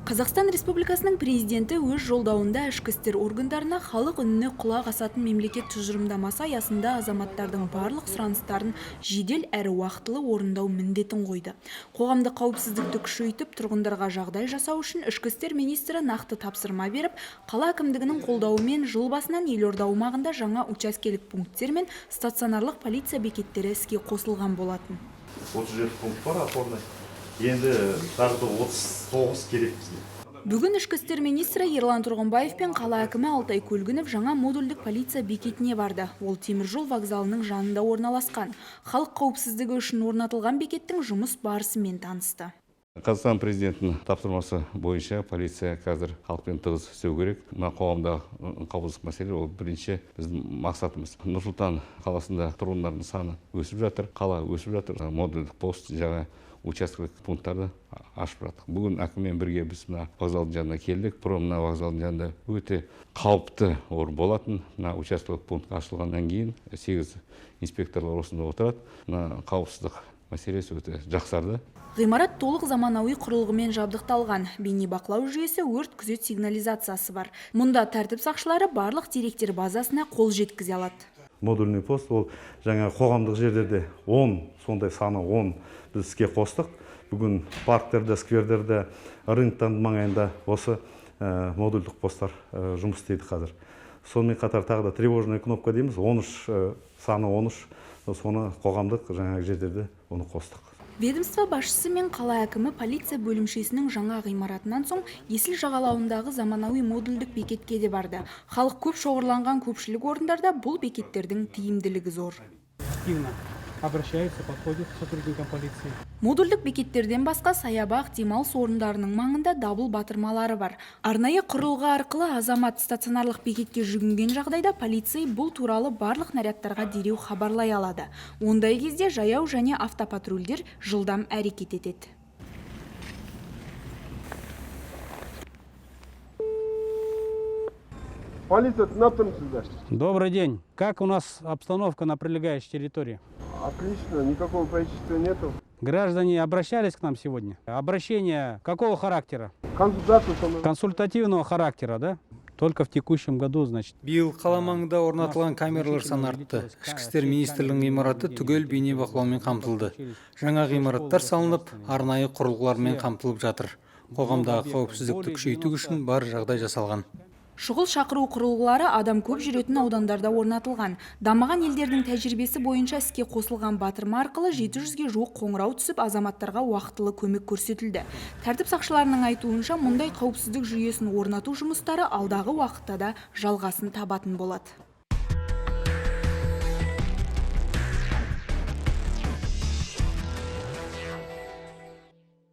Қазақстан Республикасының президенті өз жолдауында ішкі істер органдарына халық үніне құлақ асатын мемлекет тұжырымдамасы аясында азаматтардың барлық сұраныстарын жедел әрі уақытылы орындау міндетін қойды. Қоғамдық қауіпсіздікті күшейтіп, тұрғындарға жағдай жасау үшін ішкі істер министрі нақты тапсырма беріп, қала әкімдігінің қолдауымен жыл басынан елорда аумағында жаңа учаскелік пункттер мен стационарлық полиция бекеттері іске қосылған болатын. 37 пункт бар опорный. Енді тағы да 39 керек бізге. Бүгін ішкі істер министрі Ерлан Тұрғымбаев пен қала әкімі Алтай Көлгінов жаңа модульдік полиция бекетіне барды. Ол теміржол вокзалының жанында орналасқан. Халық қауіпсіздігі үшін орнатылған бекеттің жұмыс барысымен танысты. Қазақстан президентінің тапсырмасы бойынша полиция қазір халықпен тығыз істеу керек. Мына қоғамдағы қауіпсіздік мәселе ол бірінші біздің мақсатымыз. Нұр-Сұлтан қаласында тұрғындардың саны өсіп жатыр, қала өсіп жатыр. Модульдік пост, жаңа учаскелік пункттарды ашып жатыр. Бүгін әкіммен бірге біз мына вокзалдың жанына келдік. Бұрын мына вокзалдың жанында өте қауіпті орын болатын. Мына учаскелік пункт ашылғаннан кейін 8 инспекторлар осында отырады. Мына қауіпсіздік мәселесі өте жақсарды. Ғимарат толық заманауи құрылғымен жабдықталған. Бейнебақылау жүйесі, өрт күзет сигнализациясы бар. Мұнда тәртіп сақшылары барлық деректер базасына қол жеткізе алады. Модульный пост ол жаңа қоғамдық жерлерде 10, сондай саны 10 біз іске қостық. Бүгін парктерде, сквердерде, рыноктардың маңайында осы модульдік посттар жұмыс істейді қазір. Сонымен қатар тағы да тревожная кнопка дейміз, 13, саны 13, соны қоғамдық жаңа жерлерде оны қостық. Ведомство басшысы мен қала әкімі полиция бөлімшесінің жаңа ғимаратынан соң Есіл жағалауындағы заманауи модульдік бекетке де барды. Халық көп шоғырланған көпшілік орындарда бұл бекеттердің тиімділігі зор. Активно обращаются, подходят к сотрудникам полиции. Модульдік бекеттерден басқа саябақ, демалыс орындарының маңында дабыл батырмалары бар. Арнайы құрылғы арқылы азамат стационарлық бекетке жүгінген жағдайда полицей бұл туралы барлық нарядтарға дереу хабарлай алады. Ондай кезде жаяу және автопатрульдер жылдам әрекет етеді. Полиция, тыңдап тұрмын сізді. Добрый день. Как у нас обстановка на прилегающей территории? Отлично, никакого происшествия нету. Граждане обращались к нам сегодня? Обращения какого характера? Консультацию со мной. Консультативного характера, да? Только в текущем году, значит. Биыл қала маңында орнатылған камералар саны артты. Ішкі істер министрлігінің ғимараты түгел бейнебақылаумен қамтылды. Жаңа ғимараттар салынып, арнайы құрылғылармен қамтылып жатыр. Қоғамдағы қауіпсіздікті күшейту үшін бар жағдай жасалған. Шұғыл шақыру құрылғылары адам көп жүретін аудандарда орнатылған. Дамыған елдердің тәжірибесі бойынша іске қосылған батырма арқылы 700-ге жуық қоңырау түсіп, азаматтарға уақытылы көмек көрсетілді. Тәртіп сақшыларының айтуынша, мұндай қауіпсіздік жүйесін орнату жұмыстары алдағы уақытта да жалғасын табатын болады.